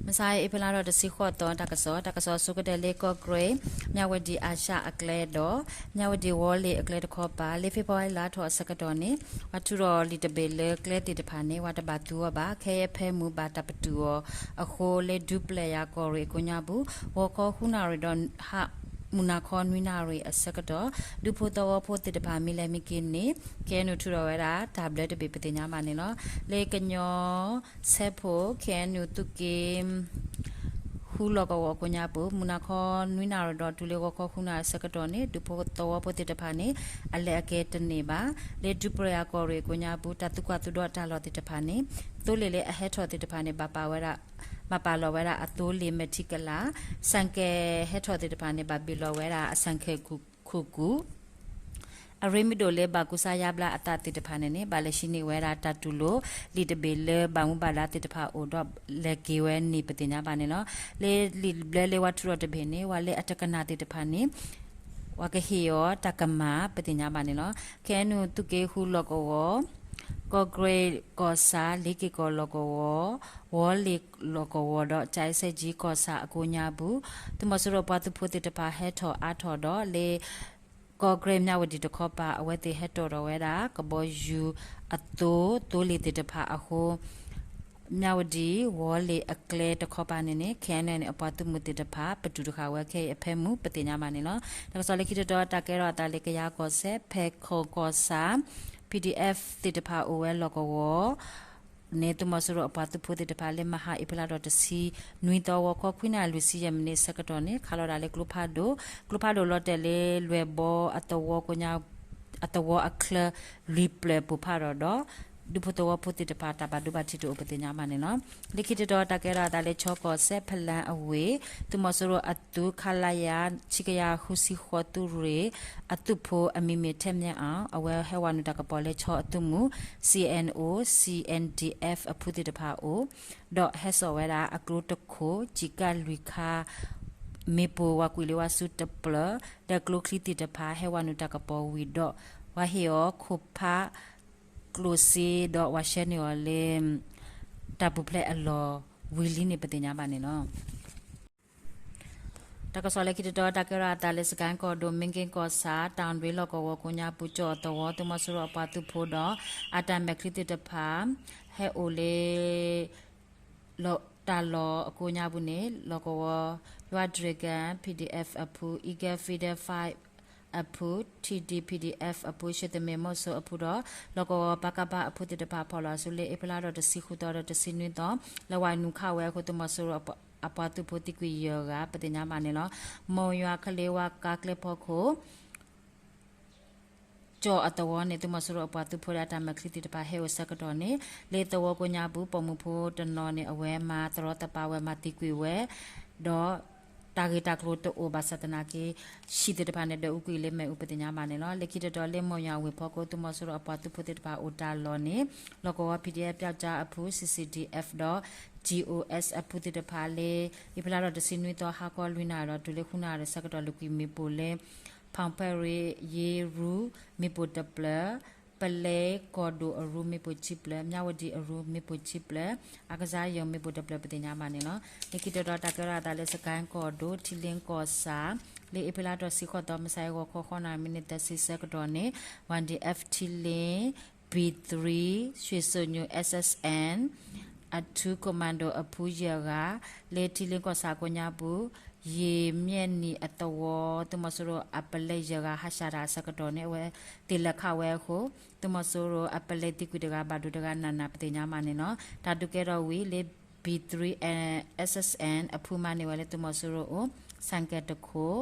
မဆါအံၤ အ့ဖြ့လါထီၣ်တဆံဃိးသီ တၢ်ကစီၣ်, တၢ်ကစီၣ်ဆိကတၢၢ်လၢကီၢ်ကရ့ၣ် မၠၣ်ဝတံၣ်အၤၡၣ်အကျဲဒီး မၠၣ်ဝတံၣ်ဝီလ့ၣ်အကျဲတခီပၤ လၢဖ့ၤဘြူၤအါရံၤလါထီၣ်အဆၢကတီၢ်န့ၣ် ပှၤထုးထီၣ်လံာ်တဘ့ၣ်လၢကျဲသ့ၣ်တဖၣ်န့ၣ် ပှၤတဘၣ်သူအီၤဘၣ်. ခဲအံၤအဖၢမုၢ်ဘၣ်တၢ်ပတုာ်အီၤအဃိ လၢဒူပျဲၢ်ယၤကီၢ်ရ့ၣ်အကိးညါပူၤ ဂီၤခီဃုနၣ်ရံၣ်ဒီး မုၢ်နၤခီနွံနၣ်ရံၣ်အဆၢကတီၢ် ဒူဖိသဝီဖိသ့ၣ်တဖၣ်မ့ၢ်လဲၤမ့ၢ်က့ၤန့ၣ် ခဲအံၤနုာ်ထုးထီၣ်ဝဲဒၣ်တၢ်ဘျၢတဘ့ၣ်ပသ့ၣ်ညါဘၣ်န့ၣ်လီၤ. လၢကညီ ဆဲးဖိ ခဲအံၤနုာ်သုးက့ ဃုလီၢ်ကဝီၤအကိးညါပူၤ မုၢ်နၤခီနွံနၣ်ရံၣ်ဒီးတုၤလၢဂီၤခီဃုနၣ်ရံၣ်အဆၢကတီၢ်န့ၣ် ဒူဖိသဝီဖိသ့ၣ်တဖၣ်န့ၣ် အလဲၤအကဲတန့ၢ်ဘၣ်. လၢဒူပျဲၢ်ယၤကီၢ်ရ့ၣ်အကိးညါပူၤ တၢ်သံကွၢ်သံဒိးတၢ်လီၢ်သ့ၣ်တဖၣ်န့ၣ် သိလ့ၣ်လၢအဟဲထီၣ်သ့ၣ်တဖၣ်န့ၣ် ဘၣ်ပာ်ဝဲဒၣ် ဘၣ်ပာ်လီၤဝဲဒၣ်အသိလ့ၣ်မဲာ်ထံကလၤ, ဆၣ်ကဲၤဟဲထီၣ်သ့ၣ်တဖၣ်န့ၣ် ဘၣ်ဘ့ၣ်လီၤဝဲဒၣ်အဆၣ်ခဲၣ်ခိၣ်ကူၣ် အရ့မ့ၢ်ဒိၣ်လၢဘၣ်ကူစါယါဘျါအသးသ့ၣ်တဖၣ်န့ၣ်န့ၣ် ဘၣ်လဲၤဆံးန့ၢ်ဝဲဒၣ်တၢ်တူၢ်လိာ်လံာ်တဘ့ၣ်လၢဘၣ်မူဘၣ်ဒါသ့ၣ်တဖၣ်အအိၣ်ဒီး လဲၤက့ၤဝဲန့ၣ်ပသ့ၣ်ညါဘၣ်န့ၣ်လီၤ. လၢလံာ်ဘျၢလၢပှၤထုးထီၣ်တဘ့ၣ်န့ၣ် ပှၤလၢအတကနၣ်သ့ၣ်တဖၣ်န့ၣ် ပှၤကဟ့ၣ်အီၤတၢ်ကမၣ်ပသ့ၣ်ညါဘၣ်န့ၣ်လီၤ. ခဲအံၤနုာ်သုးက့ဃုလီၢ်ကဝီၤ ကီၢ်ကရ့ၣ်ကီၢ်ဆၣ် လ့ၤက့ၤကီၢ်လီၢ်ကဝီၤ ဝီလ့ၣ်လီၢ်ကဝီၤဒီး ကၠဲးစဲးကၠံကီၢ်ဆၣ်အကိးညါပူၤ သုးမီၤစိရိၤပှၤသုးဖိသ့ၣ်တဖၣ်ဟဲထီၣ်အါထီၣ်ဒီးလၢ ကီၢ်ကရ့ၣ်မၠၣ်ဝတံၣ်တခီပၤ အဝဲသ့ၣ်ဟဲတီၣ်ထီၣ်ဝဲဒၣ် ကဘီယူၤအသိ သိလ့ၣ်သ့ၣ်တဖၣ်အဃိ မၠၣ်ဝတံၣ်ဝီလ့ၣ်အကျဲတခီပၤန့ၣ်န့ၣ် ခဲအံၤန့ၣ် အပှၤသုးမုၢ်သ့ၣ်တဖၣ် ပတုာ်တဃာ်ဝဲခဲအံၤအဖၢမုၢ်ပသ့ၣ်ညါဘၣ်န့ၣ်လီၤ. တၢ်ကစီၣ်လၢခံတတီၤ တၢ်ကဲထီၣ်အသးလၢကယၤကီၢ်စဲၣ် ဖဲခိၣ်ကီၢ်ဆၣ် PDF သ့ၣ်တဖၣ်အိၣ်ဝဲလီၢ်ကဝီၤ န့ၣ် သုးမီၤစိရိၤအပှၤသုးဖိသ့ၣ်တဖၣ်လၢမဟါအ့ဖြ့လါထီၣ်တဆံနွံသီ ဂီၤခီခွံနၣ်ရံၣ်လွံၢ်ဆံယဲၢ်မံးနံးအဆၢကတီၢ်န့ၣ် ခးလီၤဒၣ်လၢကျိဖးဒိၣ်, ကျိဖးဒိၣ်လီၤတဲာ်လၢလွဲၢ်ဘီအသဝီကိးညါ အသဝီအချၢလွံၢ်ပျၢၢ်ပိၢ်ဖးထီၣ်ဒီး ဒူဖိသဝီဖိသ့ၣ်တဖၣ်တၢ်ဘၣ်ဒိဘၣ်ထံးတအိၣ်ပသ့ၣ်ညါဘၣ်န့ၣ်လီၤ. လၢခံတတီၤ တၢ်ကဲထီၣ်အသးလၢခၠီကီၢ်စဲၣ် ဖလၢအဝ့ၢ် သုးမီၤစိရိၤအသုး ခလရ ခံကယၤဃုဆံဃိးသုးရ့ၣ် အသုးဖိအမံၤမ့ၢ်ထဲမၠဲအီၤ အဝဲဟဲဝဲနုာ်တၢ်ကပီၤလၢခၠီအသုးမုၢ် CNO CNDF အဖုသ့ၣ်တဖၣ်အအိၣ် ဒီးဟဲစိာ်ဝဲဒၣ်အကျိတခိၣ် စံာ်ကၣ်လွံၢ်ခါ မ့ၣ်ပိၢ်ဝၤကွံာ်လၢဝါဆူတပျၢၢ် ဒီးကျိချံသ့ၣ်တဖၣ်ဟဲဝဲနုာ်တၢ်ကပီၤဝံၤဒီး ပှၤဟ့ၣ်အီၤခိၣ်ဖးကျိၣ်စ့ဒီးပှၤဆှၢန့ၢ်အီၤလၢ တၢ်ပူၤဖျဲးအလီၢ်ဝံၤလံန့ၣ်ပသ့ၣ်ညါဘၣ်န့ၣ်လီၤ. တၢ်ကစီၣ်လၢခံတတီၤ တၢ်ကဲထီၣ်အသးလၢစကဲၣ်ကီၢ်ဒိၣ် မ့ၢ်က့ၣ်ကီၢ်ဆၣ် တၢ်ရ့လီၢ်ကဝီၤကိးညါပူၤ ကၠီၣ်အသဝီ သုးမီၤစိရိၤအပှၤသုးဖိဒီး အတၢ်မဲာ်ချံသ့ၣ်တဖၣ် ဟဲအိၣ်လၢ တၢ်လီၢ်အကိးညါပူၤန့ၣ် လီၢ်ကဝီၤ ယွၤ Dragon PDF အဖု Eagle Feather Five အဖု ထံဒံ PDF အဖု ရှ့သမ့ၣ်မိၣ်စိအဖုဒီး လီၢ်ကဝီၤ ပကဖ အဖုသ့ၣ်တဖၣ် ဖီၣ်လီၤအစုလၢအ့ဖြ့လါထီၣ်တဆံဃုသီဒီးတဆံနွံသီ လၢဝၤနုာ်ခးဝဲအဃိ သုးမီၤစိရိၤအပှၤသုးဖိသံကွံာ်ယဲၢ်ဂၤ ပသ့ၣ်ညါဘၣ်န့ၣ်လီၤ. မိၢ်ယွၤ ကလ့ဝါ ကါကျဲဖီခိၣ် ကၠီၣ်အသဝီန့ၣ် သုးမီၤစိရိၤအပှၤသုးဖိဒီးအတၢ်မဲာ်ချံသ့ၣ်တဖၣ်ဟဲအိၣ်ဆၢကတီၢ်န့ၣ် လၢသဝီကိးညါပူၤ ပိာ်မုၣ်ဖိတနီၤန့ၣ် အဝဲမၤသရီသပါဝဲ မၤသံကွံာ်ဝဲ ဒီးတၢ်ဂ့ၢ်တၢ်ကျိၤတအိၣ်ဘၣ်ဆၣ်သနာ်က့ ဆံးသ့ၣ်တဖၣ်န့ၣ် ဒွဲၣ်အူကွံာ်လၢမ့ၣ်အူပသ့ၣ်ညါဘၣ်န့ၣ်လီၤ. လၢခံတတီၤလၢမိၢ်ယွၤဝ့ၢ်ဖီခိၣ် သုးမီၤစိရိၤအပှၤသုးဖိသ့ၣ်တဖၣ်အိၣ်တၢ်လီၢ်န့ၣ် လီၢ်ကဝီၤ PDF ပျောက်ကျားအဖု CCDF ဒီး GOS အဖုသ့ၣ်တဖၣ်လၢ အ့ဖြ့လါထီၣ်တဆံနွံသီ ဟါခီလွံၢ်နၣ်ရံၣ်ဒီးတုၤလၢဃုနၣ်ရံၣ်ဆၢကတီၢ် လူၤကွံာ်မ့ၣ်ပိၢ်လၢ ဖၣ်ဖဲရ့ၣ် ယ့ရူ မ့ၣ်ပိၢ်တပျၢၢ်, ပလဲကီၢ်ဒိၣ်အရူ မ့ၣ်ပိၢ်ခံပျၢၢ်, မၠၣ်ဝတံၣ်အရူ မ့ၣ်ပိၢ်ခံပျၢၢ်, အကစၢ်ယိၤ မ့ၣ်ပိၢ်တပျၢၢ် ပသ့ၣ်ညါဘၣ်န့ၣ်လီၤ. လၢခံတတီၤ တၢ်ကဲထီၣ်အသးလၢစကဲၣ်ကီၢ်ဒိၣ် ထံလ့ကီၢ်ဆၣ် လၢအ့ဖြ့လါထီၣ်တဆံဃိးသီ မုၢ်ဆါအံၤ ဂီၤခီဃိးနၣ်ရံၣ် မံးနံးသၢဆံဆၢကတီၢ်န့ၣ် ဝါဒံၣ် F ထံလ့ B three ရွှေစိညိ S S N အထူ commando အဖုယဲၢ်ဂၤ လၢထံလ့ကီၢ်ဆၣ်ကိးညါပူၤ ယ့ၢ်မၠဲၣ်နံၣ်အသဝီ သုးမီၤစိရိၤအပလဲယဲၢ်ဂၤ ဟးဆှဲးတၢ်အဆၢကတီၢ်န့ၣ် အဝဲသ့ၣ်လဲၤခးဝဲအဃိ သုးမီၤစိရိၤအပလဲသံကွံာ်တဂၤ ဘၣ်ဒိတဂၤနးနး ပသ့ၣ်ညါဘၣ်န့ၣ်လီၤ. တၢ်ဒုးကဲထီၣ်ဝံၤလၢ B three S S N အဖုမၤန့ၢ်ဝဲလၢသုးမီၤစိရိၤအအိၣ် ဆၣ်ကဲတခိၣ်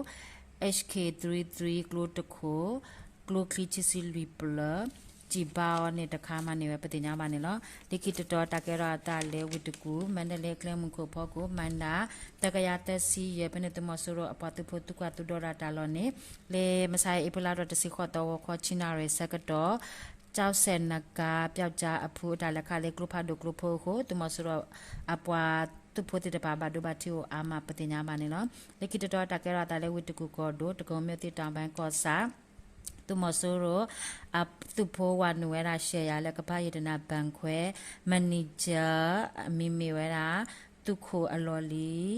H K three three ကျိတခိၣ် ကျိချံခံဆံလွံၢ်ပျၢၢ် စံးဘါအီၤန့ၣ်တခါ မၤန့ၢ်ဝဲ ပသ့ၣ်ညါဘၣ်န့ၣ်လီၤ. လၢခံတတီၤ တၢ်ကဲထီၣ်အသးလၢဝ့ၢ်တကူၣ် မါဒလ့ကျဲမုၢ်ခိၣ်ဖီခိၣ် မၤဒၣ် တကယၤသၢဆံယဲၢ် ဖဲန့ၣ်သုးမီၤစိရိၤအပှၤသုးဖိ သုကွၢ်သုဒီတၢ်တၢ်လီၢ်န့ၣ် လၢမုၢ်ဆါအံၤ အ့ဖြ့လါထီၣ်တဆံဃိးသီ ဂီၤခီဆံနၣ်ရံၣ်ဆၢကတီၢ် ကၠီစဲၣ်နကၤ ပျောက်ကျားအဖုအတၢ်လဲၤခးလၢကျိဖးဒိၣ်ကျိဖိအဃိ သုးမီၤစိရိၤအပှၤသုးဖိသ့ၣ်တဖၣ် ဘၣ်ဒိဘၣ်ထံးအိၣ်အါမး ပသ့ၣ်ညါဘၣ်န့ၣ်လီၤ. လၢခံတတီၤ တၢ်ကဲထီၣ်အသးလၢဝ့ၢ်တကူၣ်ကီၢ်ဒိၣ် တကီၤမၠိၣ်သ့ၣ်တၢ်ဘၣ်ကီၢ်ဆၣ် သုးမီၤစိရိၤ အသုးဖိဝၤနုာ်ဝဲဒၣ် ရှဲယၤ လၢကဖးယံာ်တနၤဘၣ်ခွဲး manager အမံၤမ့ၢ်ဝဲဒၣ် သုးခိၣ်အလီၢ်လံၤ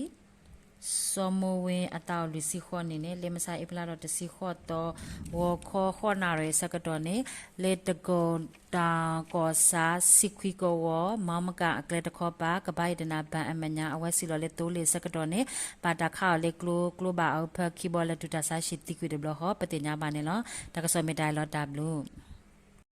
စီၤမိၢ်ဝ့အသးအိၣ်လွံၢ်ဆံဃိးနံၣ်န့ၣ် လၢမုၢ်ဆါအ့ဖြ့လါဒီးတဆံဃိးသီ ဂီၤခီဃိးနၣ်ရံၣ်ဆၢကတီၢ်န့ၣ် လၢတကီၢ်တၢ်ကီၢ်ဆၣ် ဆံခွံကဝီၤ မီမကၣ်အကျဲတခီပၤ ကဘၣ်ယတနၢ်ဘၣ်အမဲာ်ညါ အဝဲစံၣ်လီၤလၢသိလ့ၣ်ဆၢကတီၢ်န့ၣ် ဘၣ်တၢ်ခးအီၤလၢကျိ ကျိဘၣ်အဖၢခံဘီလၢဒုၣ်ဒါဆါဟံၣ်သံကွံာ်တဘျီဃီ ပသ့ၣ်ညါဘၣ်န့ၣ်လီၤ. တၢ်ကစီၣ်မ့ၢ်တၢ်အံၤလီၤ တၢ်ဘျုး